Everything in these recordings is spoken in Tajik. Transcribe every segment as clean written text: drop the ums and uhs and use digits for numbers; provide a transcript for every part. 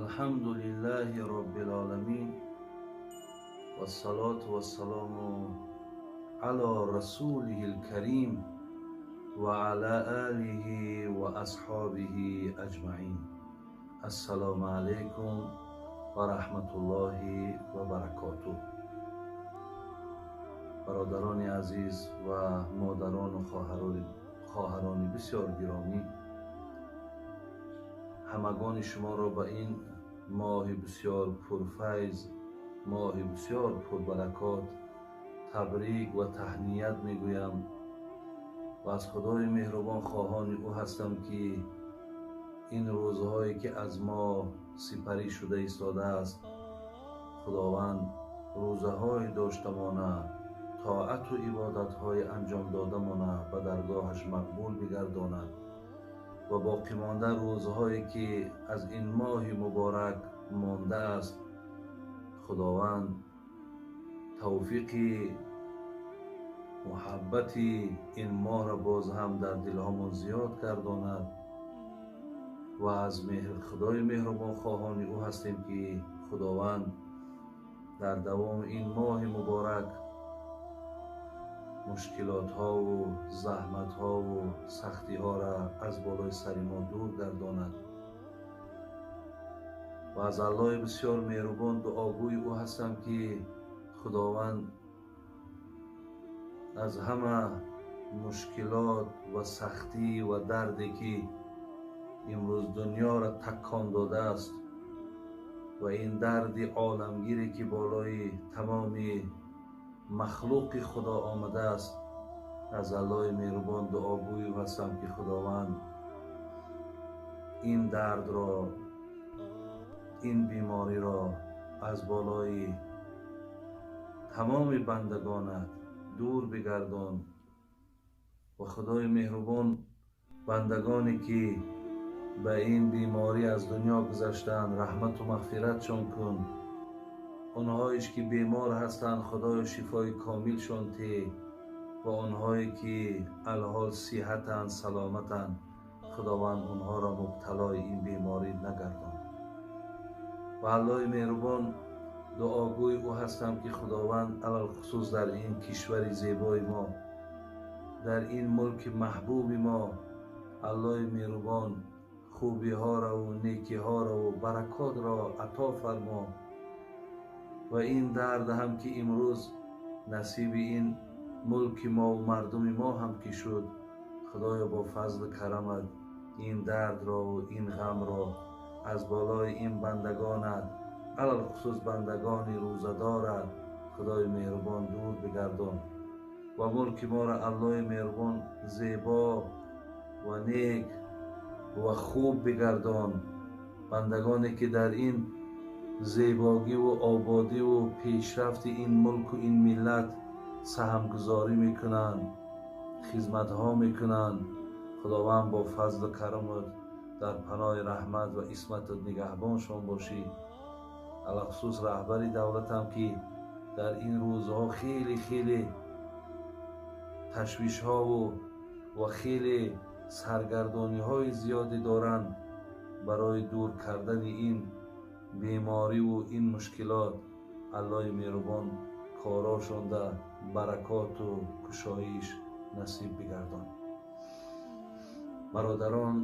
Алҳамду лиллаҳи роббил оламин вассалоту вассаламу ала расулиҳил карим ва ала олиҳи ва асҳобиҳи аҷмаин. Ассалому алайкум ва раҳматуллоҳи ва баракотуҳ. Бародарони азиз ва модарону хоҳарони бисёр гиромӣ, ҳамагони шуморо ба ин моҳи бисёр пурфайз, моҳи бисёр пурбаракот табрик ва таҳният мегӯям ва аз Худои меҳрубон хоҳони ӯ ҳастам, ки ин рӯзҳое ки аз мо сипарӣ шуда истодааст, Худованд рӯзаҳои доштамона, тоату ибодатҳои анҷом додамона ба даргоҳаш мақбул бигардонад ва боқимонда рӯзҳое ки аз ин моҳи муборак мондааст, Худованд тавфиқи муҳаббати ин моҳро боз ҳам дар дилҳомон зиёд гардонад ва аз Худои меҳрубон хоҳони ӯ ҳастем, ки Худованд дар давоми ин моҳи муборак мушкилотҳову заҳматҳову сахтиҳоро аз болои сари мо дур гардонад ва аз Аллоҳи бисёр меҳрубон дуогӯи ӯ ҳастам, ки Худованд аз ҳама мушкилот ва сахтӣ ва дарде ки имрӯз дунёро такон додааст ва ин дарди оламгире ки болои тамоми махлуқи Худо омадааст, аз Аллоҳи меҳрубон дуогӯи ҳастам, ки Худованд ин дардро, ин бемориро аз болои тамоми бандагонат дур бигардон ва Худои меҳрубон бандагоне ки ба ин беморӣ аз дунё гузаштаанд, раҳмату мағфиратшон кун. Онҳоеш ки бемор ҳастанд, Худоё шифои комилшон те ва онҳое ки алҳол сиҳатанд, саломатанд, Худованд онҳоро мубталои ин беморӣ нагардон. Ва Аллоҳи меҳрубон дуогӯи ӯ ҳастам, ки Худованд алалхусус дар ин кишвари зебои мо, дар ин мулки маҳбуби мо, Аллоҳи меҳрубон хубиҳораву некиҳораву баракотро ато фармо ва ин дард ҳам ки имрӯз насиби ин мулки мо ва мардуми мо ҳам ки шуд, Худоё бо фазлу карамат ин дардро ин ғамро аз болои ин бандагонат, алалхусус бандагони рӯзадорат, Худои меҳрубон дур бигардон ва мулки моро Аллоҳи меҳрубон зебо ва нек ва хуб бигардон. Бандагоне ки дар ин зебогиву ободиву пешрафти ин мулку ин миллат саҳмгузорӣ мекунанд, хизматҳо мекунанд, Худованд бо фазлу карамат дар паноҳи раҳмат ва исматат нигаҳбоншон бошӣ. Алахусус раҳбари давлатам, ки дар ин рӯзҳо хеле хеле ташвишҳову ва хеле саргардониҳои зиёде доранд барои дур кардани ин бемориву ин мушкилот, Аллоҳи меҳрубон корошонда баракоту кушоиш насиб бигардон. Бародарон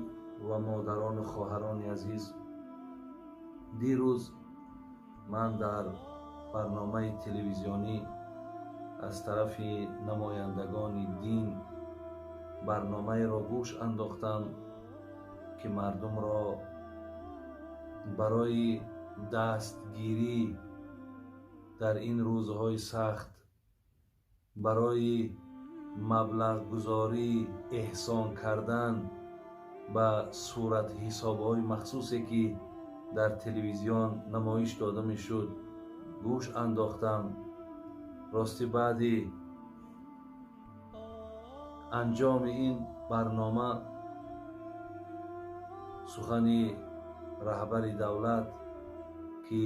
ва модарону хоҳарони азиз, дирӯз ман дар барномаи телевизионӣ аз тарафи намояндагони дин барномаеро гӯш андохтам, ки мардумро барои дастгирӣ дар ин рӯзҳои сахт, барои маблағгузорӣ эҳсон кардан ба суратҳисобҳои махсусе ки дар телевизион намоиш дода мешуд, гӯш андохтам. Рости баъди анҷоми ин барнома сухани раҳбари давлат, ки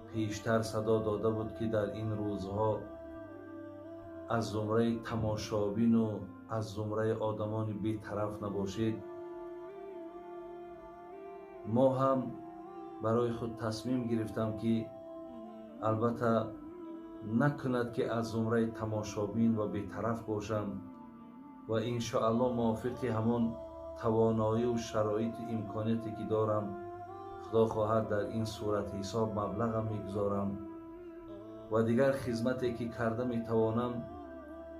пештар садо дода буд, ки дар ин рӯзҳо аз зумраи тамошобину аз зумраи одамони бетараф набошед, мо ҳам Барои худ тасмим гирифтам, ки албатта накунад, ки аз зумраи тамошобин ва бетараф бошам ва иншоаллоҳ мувофиқи ҳамон тавоноию шароиту имконияте, ки дорам, Худо хоҳад, дар ин сурати ҳисоб маблағам мегузорам ва дигар хизмате, ки карда метавонам,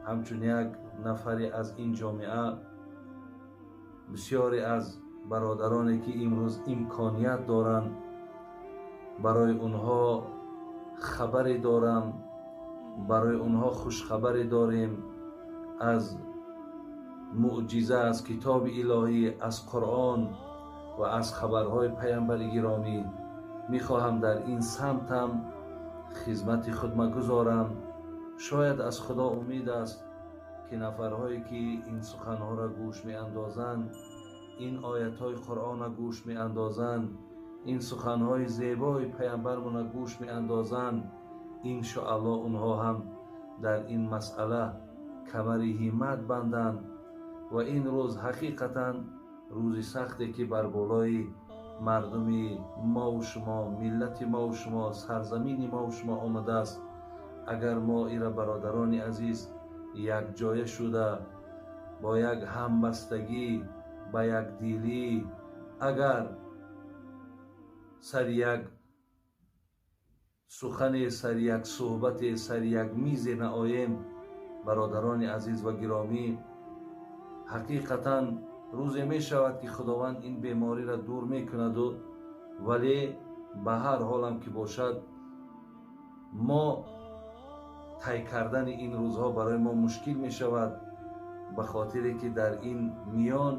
ҳамчун як нафаре аз ин ҷомеа. Бисёре аз бародароне, ки имрӯз имконият доранд, барои онҳо хабаре дорам, барои онҳо хушхабаре дорем аз мӯъҷиза, аз китоби илоҳӣ, аз Қуръон ва аз хабарҳои паямбари гиромӣ. Мехоҳам дар ин самтам хизмати худма гузорам. Шояд аз Худо умед аст, ки нафарҳое, ки ин суханҳоро гӯш меандозанд, ин оятҳои Қуръонро гӯш меандозанд, ин суханҳои зебои паямбармонро гӯш меандозанд, иншоаллоҳ онҳо ҳам дар ин масъала камари ҳиммат банданд. Ва ин рӯз ҳақиқатан рӯзи сахте, ки бар болои мардуми мову шумо, миллати мову шумо, сарзамини мову шумо омадааст, агар мо ира, бародарони азиз, якҷоя шуда, бо як ҳамбастагӣ, ба якдилӣ, агар сари як сухане, сари як суҳбате, сари як мизе наоем, бародарони азиз ва гиромӣ, ҳақиқатан рӯзе мешавад, ки Худованд ин бемориро дур мекунаду, вале ба ҳар ҳолам ки бошад, мо тай кардани ин рӯзҳо барои мо мушкил мешавад, ба хотире ки дар ин миён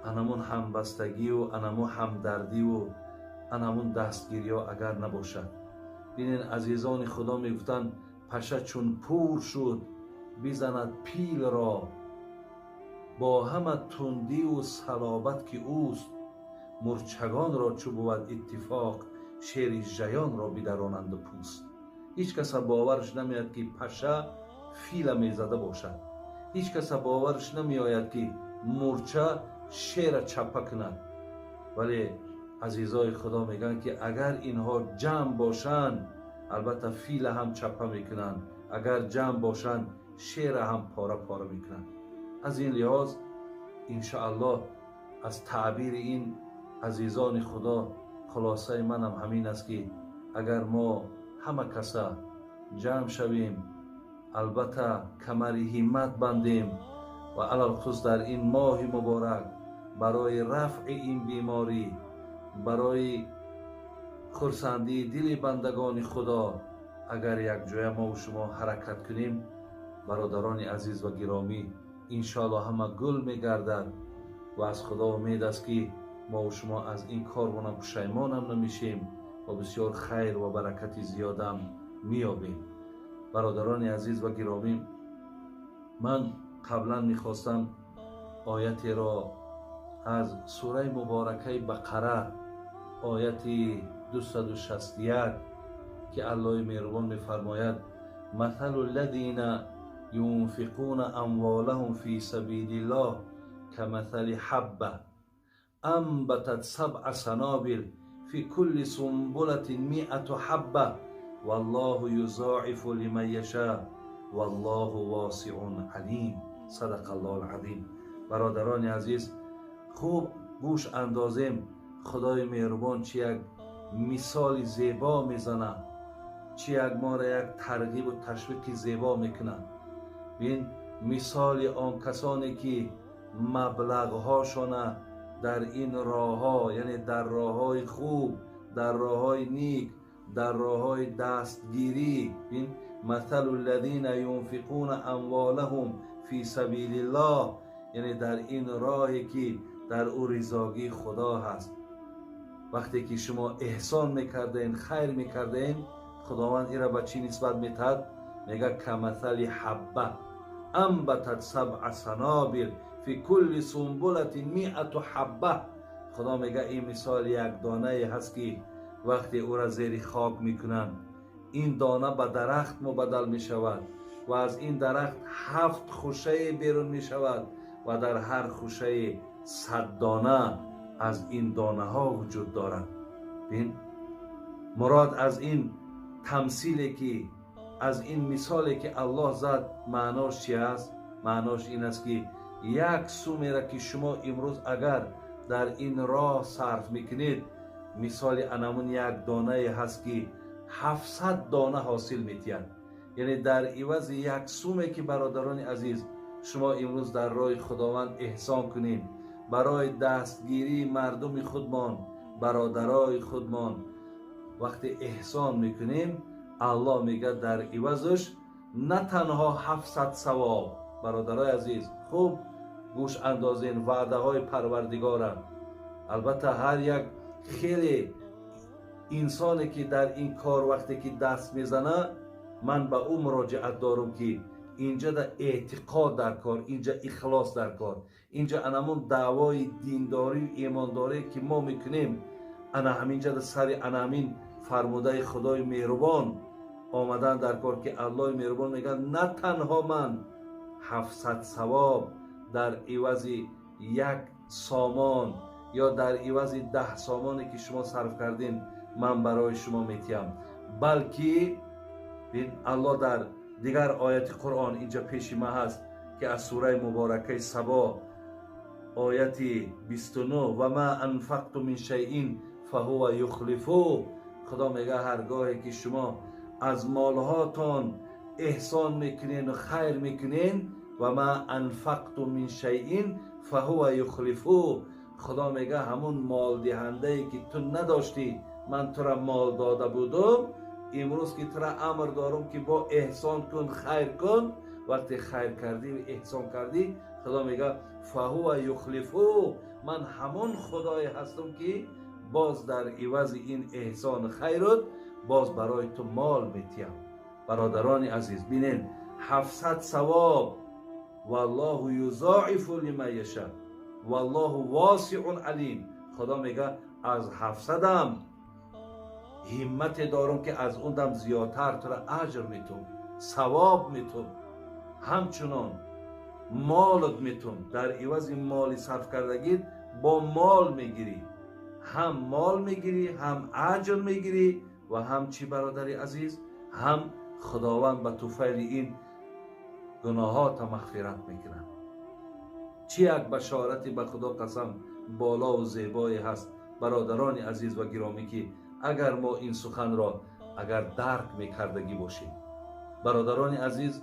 анамун ҳамбастагию, анамун ҳамдардиву, анамун дастгириҳо агар набошад. Бинен, азизони Худо мегуфтанд: паша чун пур шуд, бизанад пилро, бо ҳама тундиву салобат, ки ӯст. Мурчагонро чӯ бувад иттифоқ, шери жаёнро бидаронанду пӯст. Ҳеҷ каса бовараш намеояд, ки паша фила мезада бошад. Ҳеҷ каса бовараш намеояд, ки мурча шера чаппа кунад. Вале азизои Худо мегӯянд, ки агар инҳо ҷамъ бошанд, албатта фила ҳам чаппа мекунанд, агар ҷамъ бошанд, шера ҳам пора пора мекунанд. Аз ин лиҳоз, иншоаллоҳ, аз таъбири ин азизони Худо хулосаи манам ҳамин аст, ки агар мо ҳама каса ҷамъ шавем, албатта камари ҳиммат бандем ва алалхусус дар ин моҳи муборак барои рафъи ин беморӣ, барои хурсандии дили бандагони Худо, агар якҷоя мову шумо ҳаракат кунем, бародарони азиз ва гиромӣ, иншоаллоҳ ҳама гул мегардад. Ва аз Худо умед аст, ки мову шумо аз ин кормонам пушаймонам намешем ва бисёр хайр ва баракати зиёдам меёбем. Бародарони азиз ва гиромӣ, ман қаблан мехостам оятеро аз сураи муборакаи Бақара, ояти 261, ки Аллоҳи меҳрубон мефармояд: مثل الذين ينفقون أموالهم في سبيل الله كمثل حبة أنبتت سبع سنابل في كل سنبلة 100 حبة والله يضاعف لمن يشاء والله واسع عليم. صدق الله العظيم. Бародарони азиз, хуб гӯш андозем, Худои меҳрубон чи як мисоли зебо мезанад, чи як мора як тарғибу ташвиқи зебо мекунад. Бин, мисоли он касоне, ки маблағҳошона дар ин роҳҳо, яъне дар роҳҳои хуб, дар роҳҳои ник, дар роҳҳои дастгирӣ. Бин, مثل الذين ينفقون أموالهم في سبيل الله, яъне дар ин роҳе, ки дар ӯ ризогии Худо ҳаст. Вақте ки шумо эҳсон мекардаен, хайр мекардаен, Худованд ира ба чӣ нисбат метаҳад? Мега: كمثل حبة أنبتت سبع سنابل في كل سنبلة 100 حبة. Худо мега, ин мисол як донае ҳаст, ки вақте ӯра зери хок мекунанд, ин дона ба дарахт мубаддал мешавад ва аз ин дарахт ҳафт хушае берун мешавад ва дар ҳар хушае 100 дона аз ин донаҳо вуҷуд дорад. Бин, мурод аз ин тамсиле ки, аз ин мисоле ки Аллоҳ зад, маънош чи аст? Маънош ин аст ки як сумера ки шумо имрӯз агар дар ин роҳ сарф мекунед, мисоли анамун як донае ҳаст ки 700 дона ҳосил метиҳад. Яъне дар ивази як суме ки бародарони азиз шумо имрӯз дар роҳи Худованд эҳсон кунед, барои дастгирии мардуми худмон, бародарои худмон вақте эҳсон мекунем, Аллоҳ мегӯяд дар ивазаш на танҳо 700 савоб. Бародарои азиз, хуб гӯш андозен ваъдаҳои Парвардигора. Албатта ҳар як хеле инсоне ки дар ин кор вақте ки даст мезана, ман ба ӯ муроҷиат дорам ки инҷа да эътиқод дар кор, инҷа ихлос дар кор, инҷа анамун даъвои диндорию имондорие ки мо мекунем, ана ҳаминҷа да сари ана ҳамин фармудаи Худои меҳрубон омадан дар кор ки Аллоҳи меҳрубон мегӯяд на танҳо ман 700 савоб дар ивази як сомон ё дар ивази 10 сомоне ки шумо сарф кардин ман барои шумо метиҳам, балки Аллоҳ дар дигар ояти Қуръон инҷа пеши ма ҳаст ки аз сураи муборакаи Сабо ояти 29 ва ма анфақту мин шайъин фаҳува юхлифу. Худо мегӯяд ҳаргоҳе ки шумо аз молҳотон эҳсон мекунен ва хайр мекунен, ва ма анфақту мин шайъин фаҳува юхлифу, Худо мегӯяд ҳамун молдиҳандае ки ту надоштӣ, ман тура мол дода будум, имрӯз ки тура амр дорум ки бо эҳсон кун, хайр кун, вақте хайр кардӣ ва эҳсон кардӣ, Худо мегӯяд фаҳува юхлифу, ман ҳамон Худое ҳастам ки боз дар ивази ин эҳсону хайрут боз барои ту мол метиҳам. Бародарони азиз, бинед 700 савоб. Валлоҳу юзоифу лиман яша валлоҳу восиун алим. Худо мегӯяд аз 700-ам ҳиммате дорам ки аз он дам зиёдтар тура аҷр метум, савоб метум, ҳамчунон молот метум. Дар ивази моли сарф кардагит бо мол мегирӣ, ҳам мол мегирӣ, ҳам аҷр мегирӣ ва ҳам чӣ бародари азиз, ҳам Худованд ба туфайли ин гуноҳота мағфират мекунад. Чӣ як башорати ба Худо қасам болову зебое ҳаст бародарони азиз ва гиромӣ, ки агар мо ин суханро агар дарк мекардагӣ бошем. Бародарони азиз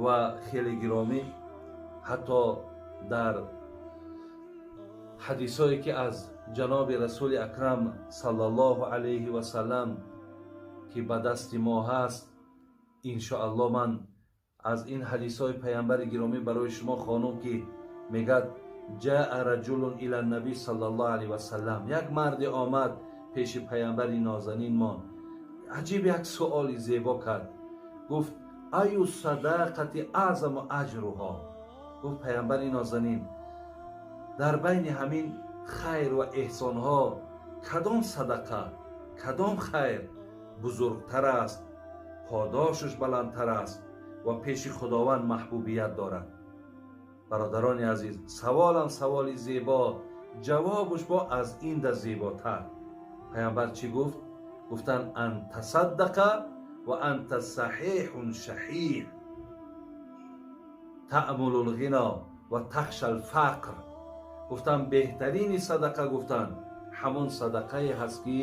ва хеле гиромӣ, ҳатто дар ҳадисое ки аз ҷаноби Расули Акрам саллаллоҳу алайҳи васаллам ки ба дасти мо ҳаст, иншоаллоҳ ман аз ин ҳадисҳои паямбари гиромӣ барои шумо хонум ки мегӯяд ҷаа раҷулун ила наби саллаллоҳу алайҳи васаллам, як марде омад пеши паямбари нозанин мон. Аҷиб як суоли зебо кард, гуфт аю садақати аъзаму аҷруҳо. Гуфт паямбари нозанин, дар байни ҳамин хайр ва эҳсонҳо кадом садақа, кадом хайр бузургтар аст, подошаш баландтар аст ва пеши Худованд маҳбубият дорад? Бародарони азиз, саволам саволи зебо, ҷавобаш бо аз ин да зеботар. Паямбар чӣ гуфт? Гуфтанд ан тасаддақа ва анта саҳиҳун шаҳиҳ таъмулу лғино ва тахша лфақр. Гуфтанд беҳтарини садақа, гуфтанд ҳамон садақае ҳаст ки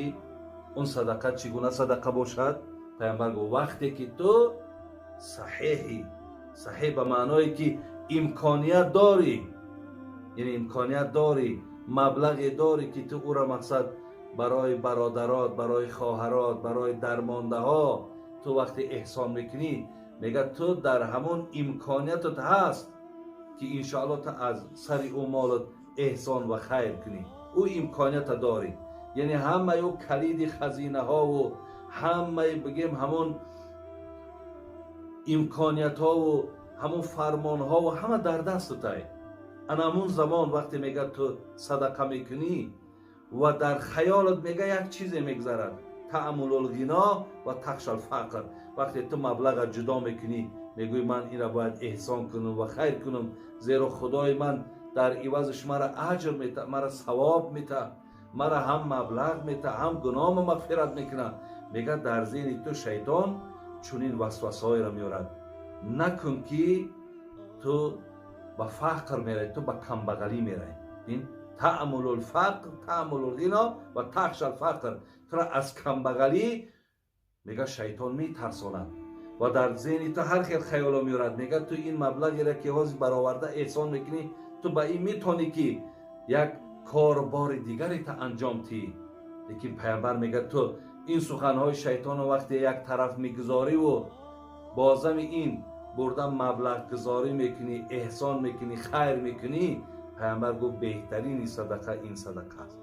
он садақа чӣ гуна садақа бошад? Паямбар гуфт вақте ки ту саҳиҳӣ, саҳиҳ ба маъное ки имконият дорӣ, яъне имконият дорӣ, маблағе дорӣ ки ту ӯро мақсад барои бародарот, барои хоҳарот, барои дармондаҳо ту вақте эҳсон мекунӣ, мегӯяд ту дар ҳамон имкониятат ҳаст ки иншоаллоҳ ту аз сари ӯ молот эҳсон ва хайр кунӣ, ӯ имконията дорӣ. Яъне ҳамаи ӯ калиди хазинаҳову ҳамаи бигем ҳамон имкониятҳову ҳамон фармонҳову ҳама дар дастутай. Ана ҳамун замон вақте мегӯяд ту садақа мекунӣ ва дар хаёлат мега як чизе мегзарад, таъмулул ғино ва тахшал фақр. Вақте ту маблаға ҷудо мекунӣ, мегӯӣ ман инро бояд эҳсон кунам ва хайр кунам, зеро Худои ман дар ивазаш мара аҷр мета, мара савоб мета. Мара ҳам маблағ мета, ҳам гуноҳма мағфират мекунад. Мега, дар зеҳни ту шайтон чунин васвасаҳоеро меорад: накун, ки ту ба фақр меравӣ, ту ба камбағалӣ меравӣ. تأمل الفقر تأمل الغنا و تخشى الفقر. Тура аз камбағалӣ, мега, шайтон метарсонад ва дар зеҳни ту ҳар хел хаёло меорад. Мега, ту ин маблағеро, ки ҳозир бароварда эҳсон мекунӣ, ту ба ин метавонӣ, ки як корбори дигарета анҷом тӣ. Лекин пайғамбар мега, ту ин суханҳои шайтонро вақте як тараф мегузориву бозами ин бурда маблағгузорӣ мекунӣ, эҳсон мекунӣ, хайр мекунӣ, пайғамбар гуфт, беҳтарини садақа ин садақа аст.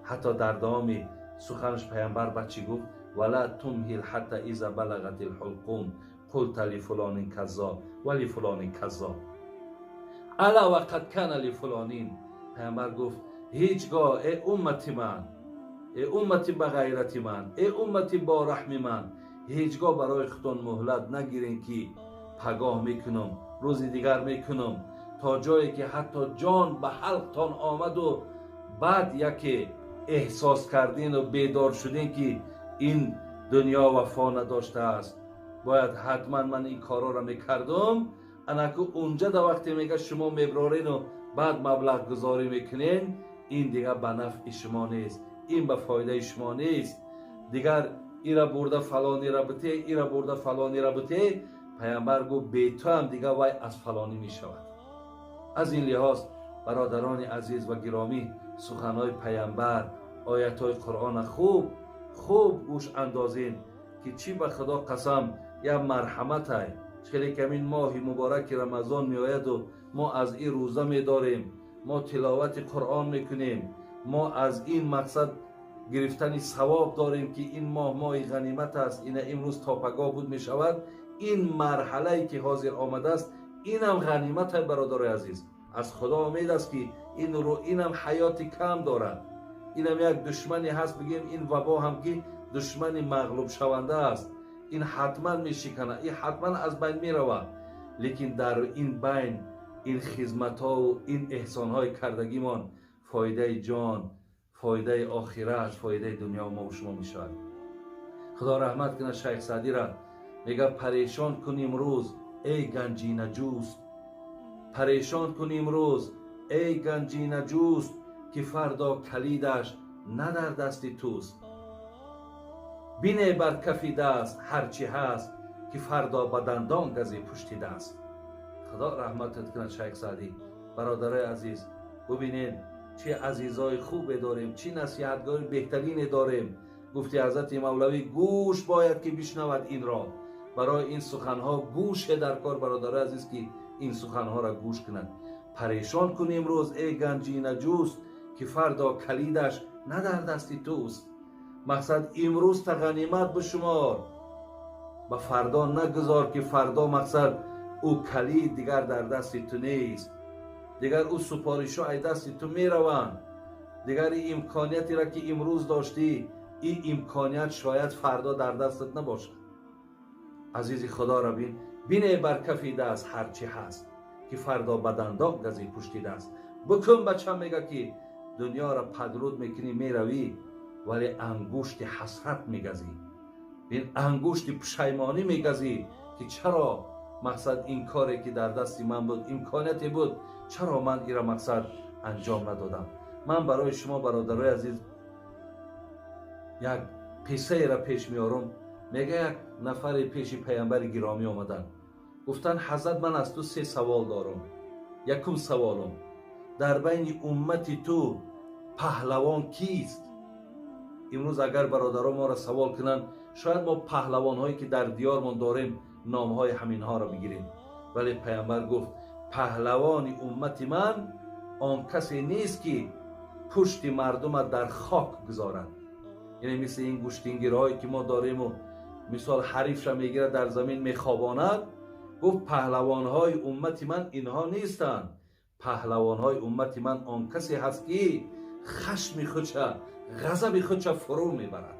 Ҳатто дар давоми суханаш пайғамбар ба чӣ гуфт? ولا تمهل حتى إذا بلغت الحلقوم قلت لفلان كذا ولفلان كذا ألا وقد كان لفلان. Пайғамбар гуфт, ҳеҷ гоҳ, э уммати ман, э уммати ба ғайрати ман, э уммати бо раҳми ман, ҳеҷ гоҳ барои худтон муҳлат нагирен, ки пагоҳ мекунам, рӯзи дигар мекунам, то ҷое ки ҳатто ҷон ба ҳалқтон омаду баъд яке эҳсос кардину бедор шудем, ки ин дунё вафо надоштааст, бояд ҳатман ман ин корҳоро мекардум. Анаку унҷа да вақте, мега, шумо меброрену баъд маблағгузорӣ мекунен, ин дигар ба нафъи шумо нест, ин ба фоидаи шумо нест. Дигар ира бурда фалонира бите, ира бурда фалонира бите. Пайғамбар гуфт, бе ту ҳам дигар вай аз фалонӣ мешавад. Аз ин лиҳоз, бародарони азиз ва гиромӣ, суханҳои пайғамбар, оятҳои Қуръона хуб хуб гӯш андозем, ки чӣ, ба Худо қасам, як марҳаматай. Хеле камин моҳи мубораки Рамазон меояду мо аз ин рӯза медорем, мо тиловати Қуръон мекунем, мо аз ин мақсад гирифтани савоб дорем, ки ин моҳ моҳи ғанимат аст. Ина имрӯз то пагоҳ буд мешавад. Ин марҳалае, ки ҳозир омадааст, инам ғаниматай, бародарои азиз. Аз Худо умед аст, ки инро инам ҳаёти кам дорад, инам як душмане ҳаст, бигем, ин вабо ҳам, ки душмани мағлубшаванда аст, ин ҳатман мешиканад, ин ҳатман аз байн меравад. Лекин дар ин байн ин хизматҳову ин эҳсонҳои кардагимон фоидаи ҷон, фоидаи охират, фоидаи дунё мову шумо мешавад. Худо раҳмат кунад Шайх Саъдира. Мега, парешон кун имрӯз, эй ганҷинаҷӯст, парешон кун имрӯз, эй ганҷинаҷӯст, ки фардо калидаш на дар дасти туст. Бине бар кафи даст ҳар чӣ ҳаст, ки фардо ба дандон гази пушти даст. Худо раҳматат кунад, Шайх Саъдӣ. Бародарои азиз, бубинед, чӣ азизои хубе дорем, чӣ насиҳатгори беҳтарине дорем. Гуфти ҳазрати Мавлавӣ, гӯш бояд, ки бишнавад инро. Барои ин суханҳо гӯше дар кор, бародарои азиз, ки ин суханҳоро гӯш кунад. Парешон кун имрӯз, эй ганҷинаҷӯст, ки фардо калидаш на дар дасти туст. Мақсад, имрӯз та ғанимат бишумор, ба фардо нагузор, ки фардо, мақсад, ӯ калид дигар дар дасти ту нест, дигар ӯ супоришҳо ай дасти ту мераванд. Дигар ин имкониятеро, ки имрӯз доштӣ, ин имконият шояд фардо дар дастат набошад. Азизи Худоро бин, бине бар кафи даст ҳар чӣ ҳаст, ки фардо ба дандон гази пушти даст. Букун, бача, мега, ки дунёро падруд мекунӣ, меравӣ, вале ангушти ҳасрат мегазӣ, бин, ангушти пушаймонӣ мегазӣ, ки чаро, мақсад, ин коре, ки дар дасти ман буд, имконияте буд, чаро ман ира, мақсад, анҷом надодам? Ман барои шумо, бародарои азиз, як қиссаеро пеш меорам. Мега, як нафаре пеши пайғамбари гиромӣ омаданд, гуфтанд: «Ҳазрат, ман аз ту се савол дорам. Якум саволум: дар байни уммати ту паҳлавон кист?» Имрӯз агар бародарон моро савол кунанд, шояд мо паҳлавонҳое, ки дар диёрмон дорем, номҳои ҳаминҳоро бигирем. Вале пайғамбар гуфт: «Паҳлавони уммати ман он касе нест, ки пушти мардума дар хок гузорад», яъне мисли ин гӯштингирҳое, ки мо дорему, мисол, ҳарифша мегирад, дар замин мехобонад. Гуфт: «Паҳлавонҳои уммати ман инҳо нестанд. Паҳлавонҳои уммати ман он касе ҳаст, ки хашми худша, ғазаби худша фурӯ мебарад».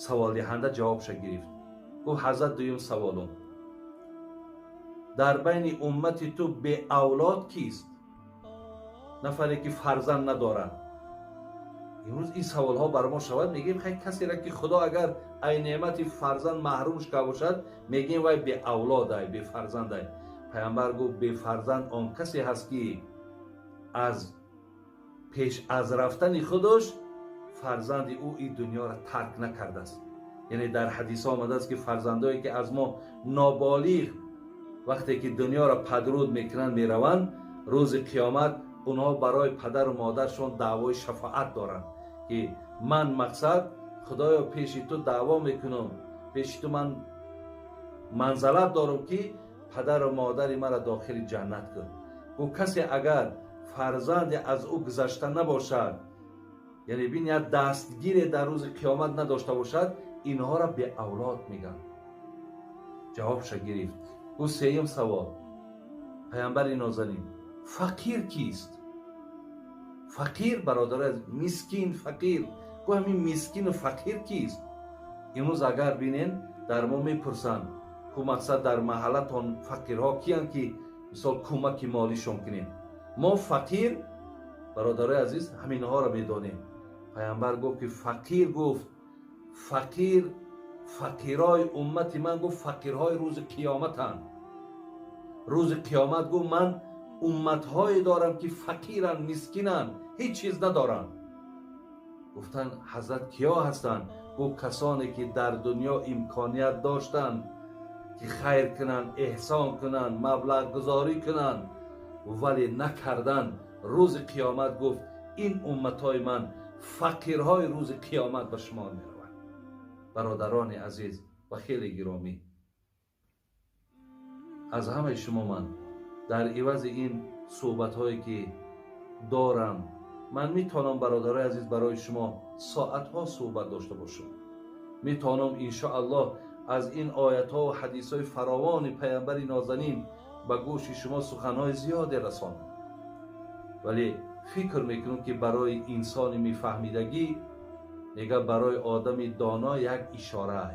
Саволдиҳанда ҷавобша гирифт. Гуфт: «Ҳазрат, дуюм саволум: дар байни уммати ту беавлод кист, нафаре, ки фарзанд надорад?» Имрӯз ин саволҳо бар мо шавад, мегӯем хай касеро ки Худо агар ай неъмати фарзанд маҳрумш карда бошад, мегӯем вай беавлодай, бефарзандай. Пайғамбар гуфт бефарзанд он касе ҳаст ки аз пеш аз рафтани худаш фарзанди ӯ ин дунёро тарк накардааст. Яъне дар ҳадисҳо омадааст ки фарзандое ки аз мо ноболиғ вақте ки дунёро падруд мекунанд мераванд, рӯзи қиёмат онҳо барои падару модаршон даъвои шафоат доранд ки ман мақсад Худоё пеши ту даъво мекунам, пеши ту ман манзалат дорам ки падару модари маро дохили ҷаннат кун. Гуфт касе агар фарзанде аз ӯ гузашта набошад, яъне бин як дастгире дар рӯзи қиёмат надошта бошад, инҳоро беавлод мегӯянд. Ҷавобша гирифт. Гуфт сеюм савол, пайғамбари нозанин, фақир кист? Фақир бародари мискин, фақир. Гуфт ҳамин мискину фақир кист? Имрӯз агар бинен дар мо мепурсанд ку мақсад дар маҳаллатон фақирҳо киянд ки мисол кӯмаки молишон кунем. Мо фақир бародарои азиз ҳаминҳоро медонем. Пайғамбар гуфт ки фақир, гуфт фақир, фақирои уммати ман, гуфт фақирҳои рӯзи қиёматанд. Рӯзи қиёмат гуфт ман умматҳое дорам ки фақиранд, мискинанд, ҳеҷ чиз надоранд. Гуфтанд ҳазрат киё ҳастанд? Гуфт касоне ки дар дунё имконият доштанд ки хайр кунанд, эҳсон кунанд, маблағгузорӣ кунанд, вале накарданд. Рӯзи қиёмат гуфт ин умматҳои ман фақирҳои рӯзи қиёмат ба шумо мераванд. Бародарони азиз ва хеле гиромӣ, аз ҳамаи шумо ман дар ивази ин суҳбатҳое ки дорам, ман метавонам бародарои азиз барои шумо соатҳо суҳбат дошта бошам. Метавонам иншоаллоҳ аз ин оятҳо ва ҳадисҳои фаровони пайғамбари нозанин ба гӯши шумо суханҳои зиёде расонам, вале фикр мекунам ки барои инсони мефаҳмидагӣ мега барои одами доно як ишора.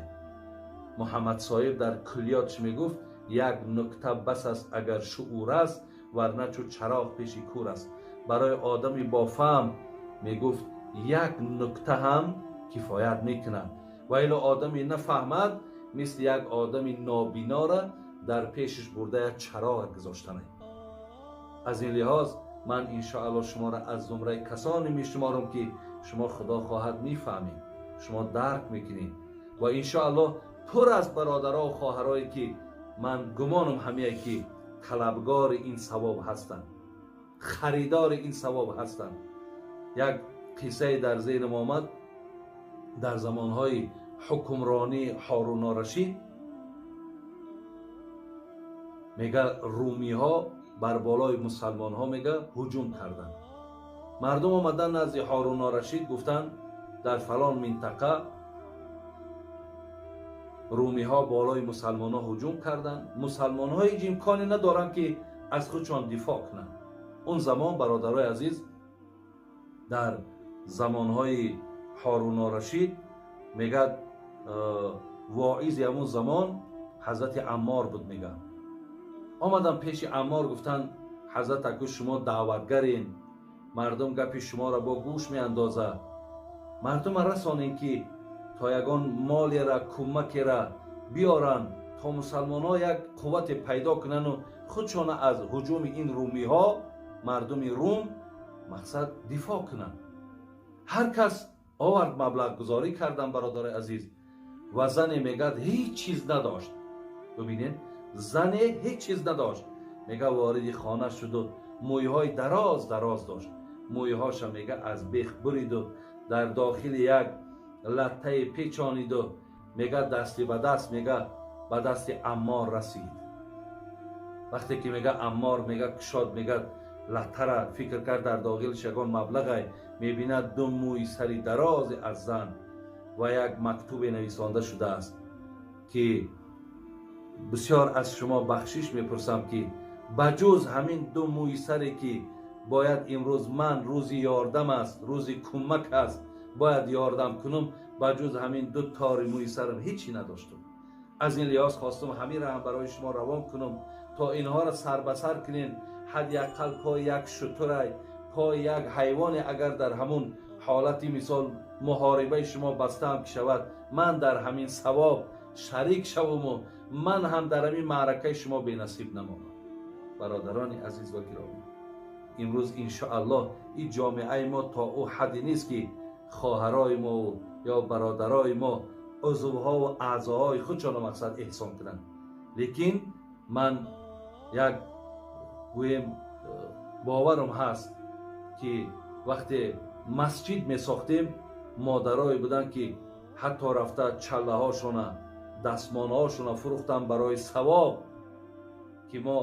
Муҳаммад соҳиб дар куллиётш мегуфт як нукта бас аст агар шуур аст, варна чу чароғ пеши кур аст. Барои одами бофаҳм мегуфт як нукта ҳам кифоят мекунад, ва ило одами нафаҳмад мисли як одами нобинора дар пешиш бурда як чароғ гузоштанай. Аз ин лиҳоз ман иншоаллоҳ шуморо аз зумраи касоне мешуморам ки шумо Худо хоҳад мефаҳмед, шумо дарк мекунед ва иншоаллоҳ пур аз бародаро ва хоҳарое ки ман гумонам ҳамие ки талабгори ин савоб ҳастанд, харидори ин савоб ҳастанд. Як қиссае дар зеҳнам омад дар замонҳои ҳукмронии Ҳоруна Рашид. Мега румиҳо бар болои мусалмонҳо мега ҳуҷум карданд. Мардум омадан назди Ҳоруна Рашид, гуфтанд дар фалон минтақа румиҳо болои мусалмонҳо ҳуҷум карданд, мусалмонҳо ҳеҷ имконе надоранд ки аз худшон дифоъ кунанд. Он замон бародарои азиз дар замонҳои Ҳоруна Рашид мегӯяд воизи ҳамон замон ҳазрати Аммор буд. Мегӯяд омадам пеши Аммор, гуфтанд ҳазрат аку шумо даъватгарен, мардум гапи шуморо бо гӯш меандозад, мардума расонен ки то ягон молера кӯмакера биёранд то мусалмонҳо як қуввате пайдо кунанду худшона аз ҳуҷуми ин румиҳо, мардуми рум мақсад дифоъ кунанд. Ҳар кас овард маблағгузорӣ кардан бародари азиз, ва зане мегӯяд ҳеҷ чиз надошт. Бибинед, зане ҳеҷ чиз надошт. Мега вориди хона шуду мӯйҳои дароз дароз дошт, мӯйҳоша мега аз бех буриду дар дохили як латтае печониду мега дасти ба даст мега ба дасти Аммор расид. Вақте ки мега Аммор мега кушод, мега латтара фикр кард дар дохилиш ягон маблағай, мебинад ду мӯи сари дарозе аз зан ва як мактубе нависонда шудааст ки бисёр аз шумо бахшиш мепурсам ки ба ҷуз ҳамин ду мӯи саре ки бояд имрӯз ман рӯзи ёрдам аст, рӯзи кӯмак аст, бояд ёрдам кунам, ба ҷуз ҳамин ду тори мӯи сарам ҳечи надоштам. Аз ин лиҳоз хостам ҳаминро ҳам барои шумо равон кунам то инҳоро сар ба сар кунем, ҳадди ақал пои як шутурай, пои як ҳайвоне агар дар ҳамун ҳолати мисол муҳорибаи шумо баста ҳам ки шавад, ман дар ҳамин савоб шарик шавуму ман ҳам дар ҳамин маъракаи шумо бенасиб намонам. Бародарони азиз ва гиромӣ, имрӯз иншоаллоҳ ин ҷомеаи мо то ӯ ҳадде нест ки хоҳарои мо ё бародарои мо узвҳо ва аъзоҳои худшонро мақсад эҳсон кунанд. Лекин ман як гӯем боварам ҳаст ки вақте масҷид месохтем, модарое буданд ки ҳатто рафта чаллаҳошона, дастмонҳошона фурӯхтанд барои савоб, ки мо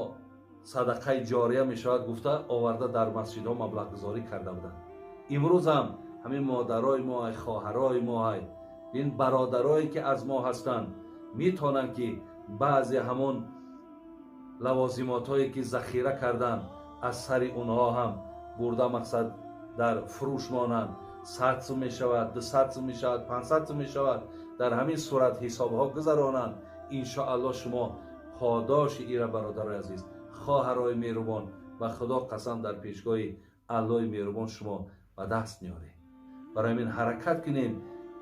садақаи ҷория мешавад гуфта оварда дар масҷидҳо маблағгузорӣ карда буданд. Имрӯз ҳам ҳамин модарои мо, хоҳарои мо, ин бародарое ки аз мо ҳастанд, метавонанд ки баъзе ҳамон лавозимотҳое ки захира карданд аз сари онҳо ҳам бурда мақсад дар фурӯш монанд. 100 сум мешавад, 200 сум мешавад, 500 сум мешавад, дар ҳамин сурат ҳисобҳо гузаронанд. Иншоаллоҳ шумо подоши ира, бародарои азиз, хоҳарои меҳрубон, ба Худо қасам, дар пешгоҳи Аллоҳи меҳрубон шумо ба даст меоред. Барои ҳамин ҳаракат кунем.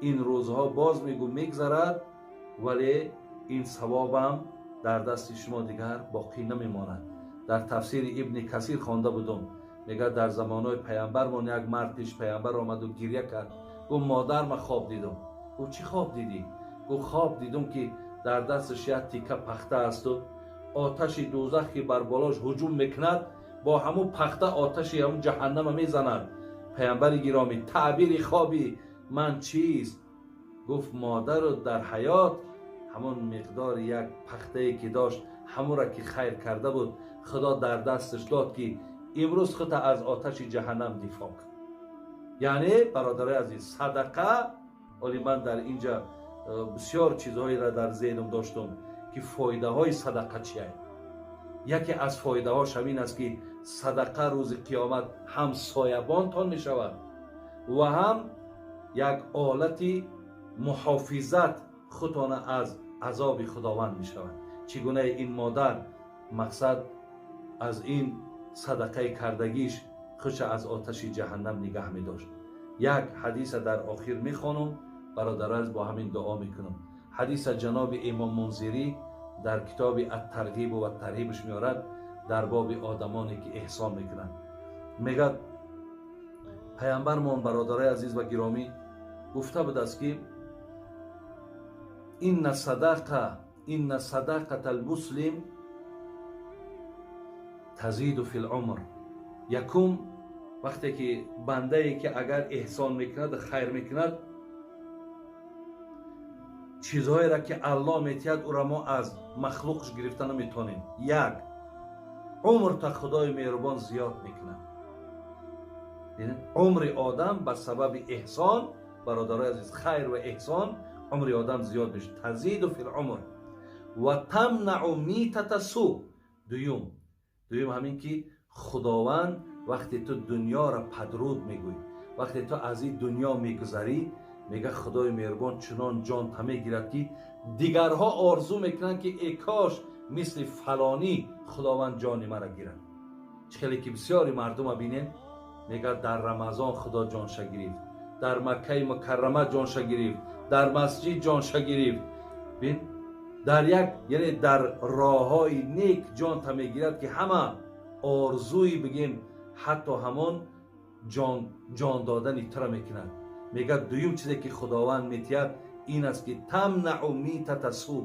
Ин рӯзҳо боз мегӯ мегзарад, вале ин савобам дар дасти шумо дигар боқӣ намемонад. Дар тафсири Ибни Касир хонда будум, мегӯяд дар замонҳои паямбармон як мард пеш паямбар омаду гиря кард. Гуфт: модар, ман хоб дидум. Гуфт: чӣ хоб дидӣ? Гуфт: хоб дидум ки дар дасташ як тика пахта асту оташи дӯзах ки бар болош ҳуҷум мекунад, бо ҳамун пахта оташи ҳамун ҷаҳаннама мезанад. Паямбари гиромӣ, таъбири хоби ман чист? Гуфт: модару дар ҳаёт ҳамон миқдори як пахтае ки дошт, ҳамонро ки хайр карда буд, Худо дар дасташ дод ки имрӯз худта аз оташи ҷаҳаннам дифоъ кун. Яъне бародарои азиз, садақа, оли ман дар инҷа бисёр чизҳоеро дар зеҳнам доштум ки фоидаҳои садақа чия. Яке аз фоидаҳош ҳамин аст ки садақа рӯзи қиёмат ҳам соябонтон мешавад ва ҳам як олати муҳофизат худтона аз азоби Худованд мешавад. Чӣ гунаи ин модар мақсад аз ин садақаи кардагиш худша аз оташи ҷаҳаннам нигаҳ медошт. Як ҳадиса дар охир мехонам, бародараз, бо ҳамин дуо мекунам. Ҳадиса ҷаноби имом Мунзирӣ дар китоби Ат-Тарғибу ват-Тарҳибаш меорад дар боби одамоне ки эҳсон мекунанд. Мегӯяд паямбармон, бародарои азиз ва гиромӣ, гуфта будааст ки инна садақа, инна садақата алмуслим тазиду фил умр. Якум, вақте ки бандае ки агар эҳсон мекунад, хайр мекунад, чизҳоеро ки Аллоҳ метиҳад, ӯро мо аз махлуқш гирифта наметавонем. Як, умрта Худои меҳрубон зиёд мекунад. Умри одам ба сабаби эҳсон, бародарои азиз, хайр ва эҳсон, умри одам зиёд мешавад. Тазиду фил умр ва тамнау митата су. Дуюм ҳамин ки Худованд вақте ту дунёро падруд мегӯӣ, вақте ту аз ин дунё мегузарӣ, мега Худои меҳрубон чунон ҷонта мегирад ки дигарҳо орзу мекунанд ки э кош мисли фалонӣ Худованд ҷони маро гирад. Чӣ хеле ки бисёри мардума бинем, мегӯяд дар Рамазон Худо ҷонша гирифт, дар Маккаи Мукаррама ҷонша гирифт, дар масҷид ҷонша гирифт. Бин, дар як, яъне дар роҳҳои нек ҷонта мегирад ки ҳама орзуи бигем ҳатто ҳамон ҷон додани тура мекунад. Мегӯяд дуюм чизе ки Худованд метиҳад ин аст ки тамнау митата су,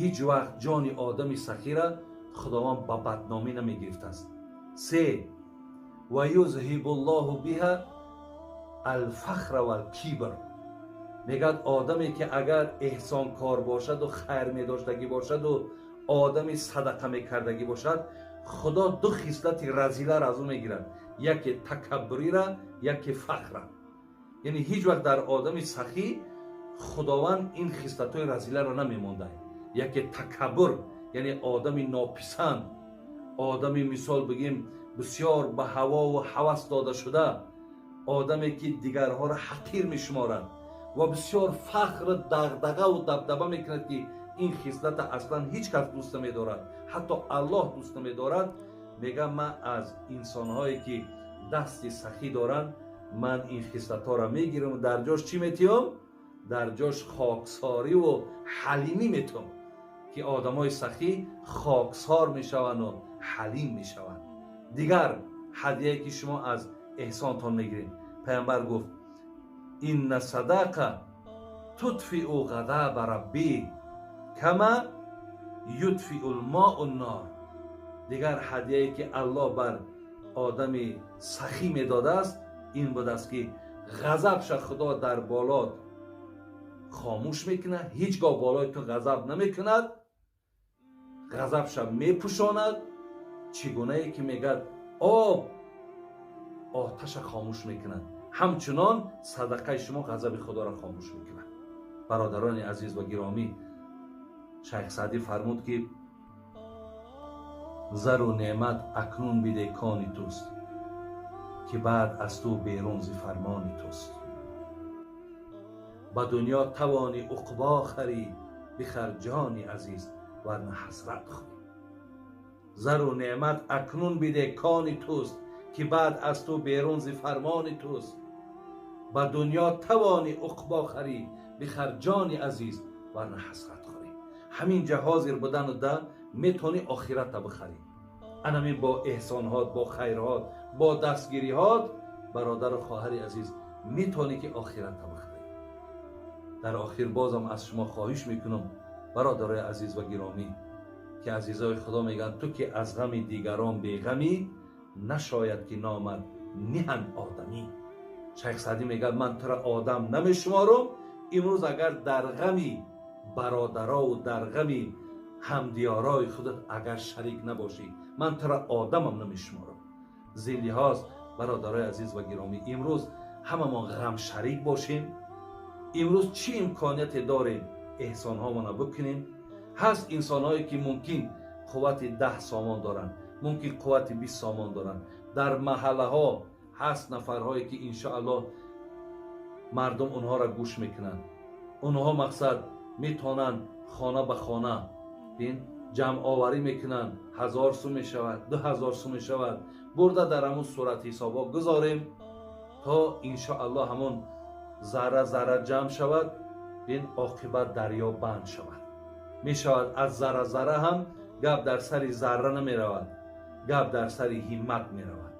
ҳеҷ вақт ҷони одами сахира Худованд ба бадномӣ намегирифтааст. Се, ва юзҳибу ллоҳу биҳа алфахра валкибр. Мегӯяд одаме ки агар эҳсонкор бошаду хайр медоштагӣ бошаду одами садақа мекардагӣ бошад, Худо ду хислати разиларо аз ӯ мегирад: яке такаббурира, яке фахра. Яъне ҳеҷ вақт дар одами сахӣ Худованд ин хислатҳои разиларо намемондад. Яке такаббур, яъне одами нописанд, одами мисол бигем бисёр ба ҳавову ҳавас дода шуда, одаме ки дигарҳоро ҳақир мешуморад ва бисёр фахру дағдағаву дабдаба мекунад, ки ин хислата аслан ҳеҷ кас дӯст намедорад, ҳатто Аллоҳ дӯст намедорад. Мегӯям ман аз инсонҳое ки дасти сахӣ доранд Ман ин хислатҳоро мегирам, дар ҷош чӣ метиём? Дар ҷош хоксориву ҳалимӣ метиём, ки одамои сахӣ хоксор мешаванду ҳалим мешаванд. Дигар ҳадияе ки шумо аз эҳсонтон мегиред, пайғамбар гуфт: инна садақа тутфиу ғадаба раббӣ кама ютфиу лмоу ннор. Дигар ҳадияе ки Аллоҳ бар одами сахӣ медодааст ин будааст, ки ғазабша Худо дар болот хомӯш мекунад, ҳеҷ гоҳ болои ту ғазаб намекунад, ғазабша мепӯшонад. Чӣ гунае ки мегӯяд об оташа хомӯш мекунад, ҳамчунон садақаи шумо ғазаби Худоро хомӯш мекунад. Бародарони азиз ва гиромӣ, Шайх Саъдӣ фармуд, ки зару неъмат акнун биде кони туст, ки баъд аз ту берун зи фармони туст. Ба дунё тавонӣ уқбо харӣ, бихар ҷони азиз, варна ҳасрат хӯрӣ. Зару неъмат акнун биде кони туст, ки баъд аз ту берун зи фармони туст. Ба дунё тавонӣ уқбо харӣ, бихар ҷони азиз, варна ҳасрат хӯрӣ. Ҳамин ҷа ҳозир будану да метавонӣ охирата бихарӣ. Анамин бо эҳсонҳот, бо хайрҳот, бо дастгириҳот, бародару хоҳари азиз, метавонӣ ки охирата бихарӣ. Дар охир бозам аз шумо хоҳиш мекунам, бародарои азиз ва гиромӣ, ки азизои Худо мегӯянд: ту ки аз ғами дигарон беғамӣ, нашояд ки номат ниҳанд одамӣ. Шайх Саъдӣ мегӯяд: ман туро одам намешуморам, имрӯз агар дар ғами бародарову дар ғами ҳамдиёрои худат агар шарик набошӣ, ман туро одамам намешуморам. Зин лиҳоз, бародарои азиз ва гиромӣ, имрӯз ҳамамон ғамшарик бошем. Имрӯз чӣ имконияте дорем, эҳсонҳомона бикунем. Ҳаст инсонҳое ки мумкин қуввати 10 сомон доранд, мумкин қуввати 20 сомон доранд. Дар маҳаллаҳо ҳаст нафарҳое ки иншоаллоҳ мардум онҳоро гӯш мекунанд. Онҳо мақсад метавонанд хона ба хона бин ҷамъоварӣ мекунанд, 1000 сум мешавад, 2000 сум мешавад, бурда дар ҳамун суратҳисобҳо гузорем, то иншоаллоҳ ҳамун зарра зарра ҷамъ шавад, бин оқибат дарё банд шавад. Мешавад аз зарра зарра ҳам гап дар сари зарра намеравад, гап дар сари ҳиммат меравад.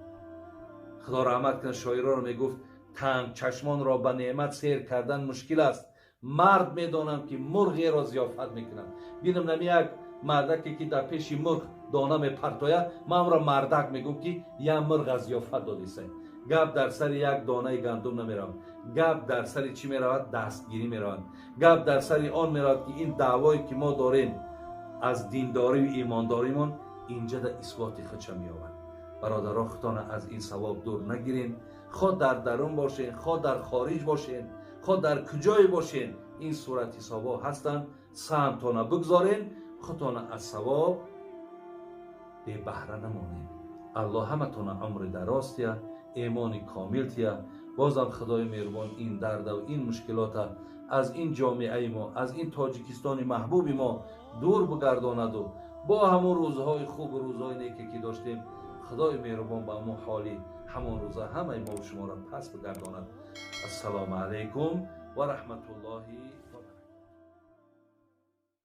Худо раҳмат кунад шоироро, мегуфт: тангчашмонро ба неъмат сер кардан мушкил аст, мард медонам ки мурғеро зиёфат мекунад. Бинам нами як мардаке ки дар пеши мурғ дона мепартояд, ман амро мардак мегӯм, ки як мурға зиёфат додисай. Гап дар сари як донаи гандум намеравад, гап дар сари чӣ меравад? Дастгирӣ меравад. Гап дар сари он меравад, ки ин даъвое ки мо дорем аз диндорию имондоримон инҷа да исботи худша меёбад. Бародаро, худтона аз ин савоб дур нагирем. Хо дар дарун бошен, хо дар хориҷ бошен, хо дар куҷое бошен, ин суратҳисобҳо ҳастанд, саҳмтона бигзорен, худтона аз савоб бебаҳра намонем. Аллоҳ ҳаматона умри дароз тия, эмони комил тия. Бозам Худои меҳрубон ин дардаву ин мушкилота аз ин ҷомеаи мо, аз ин Тоҷикистони маҳбуби мо дур бигардонаду бо ҳамон рӯзҳои хубу рӯзҳои неке ки доштем, Худои меҳрубон ба ҳамон ҳоли ҳамон рӯза ҳамаи мову шуморо пас бигардонад. Ассалому алайкум ва раҳматуллоҳи.